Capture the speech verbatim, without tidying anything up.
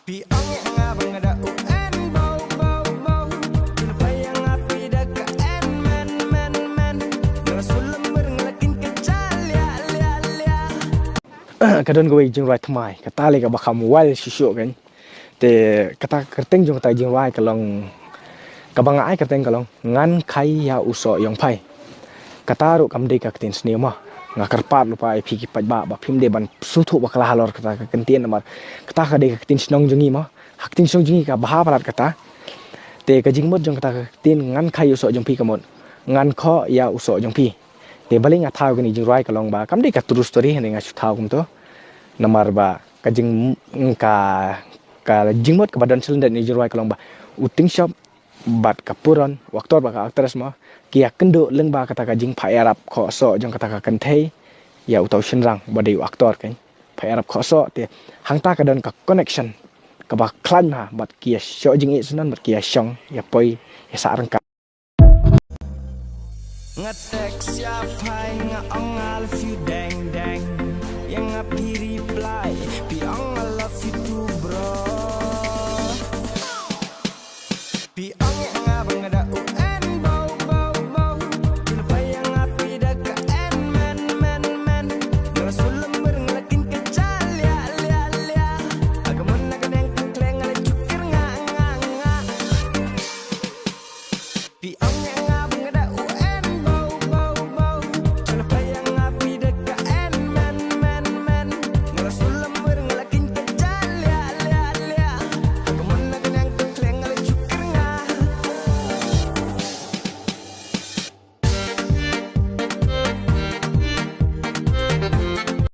Phi ong ïa nga ba nga da u en bau bau bau. Phi la payang nga phi da ka en men men men. Nga la sulem mer nga la kin ka jalia lia lia. Ka don kawei jingrwai thymmai, kata lei kaba kham wild shisha kan. Te kata kyrteng jong kata jingrwai ka long, kaba nga ai kyrteng ka long Ngan Khaïi ïa u Soh Ïongphai. Kata ruh kam dei ka ktien sniew mo. Nga kyrpad lypa ïa phi ki paidbah ba phim dei ban sngewthuh bakla halor kata ka kyntien namar kata ka dei ka ktien shnong jong ngi mo. Ha ktien shnong jong ngi ka bha palat kata. Te ka jingmut jong kata ka ktien Ngan Khaïi ïa u Soh Ïongphai ka mut ngan khoh ïa u soh jong phi. Te balei nga thaw kane ka jingrwai ka long ba kam dei ka true story, hynrei nga shu thaw kumto. Namar ba ka jing, ka, ka jingmut kaba don shalyndet kane ka jingrwai ka long ba u Tyngshop bad ka Puron, u actor bad ka actress mo, ki ïakynduh lyngba kata ka jingphah ïarap khoh soh jong kata ka kynthei ïa uta u shynrang ba dei u actor kan. Phah ïarap khoh soh, te hangta ka don ka connection kaba khlaiñ bha bad ki ïa shoh jingïeit syndon bad ki ïa shong ïa poi ïa sah ryngkat. Nga text ïa Phai nga ong I'll few days.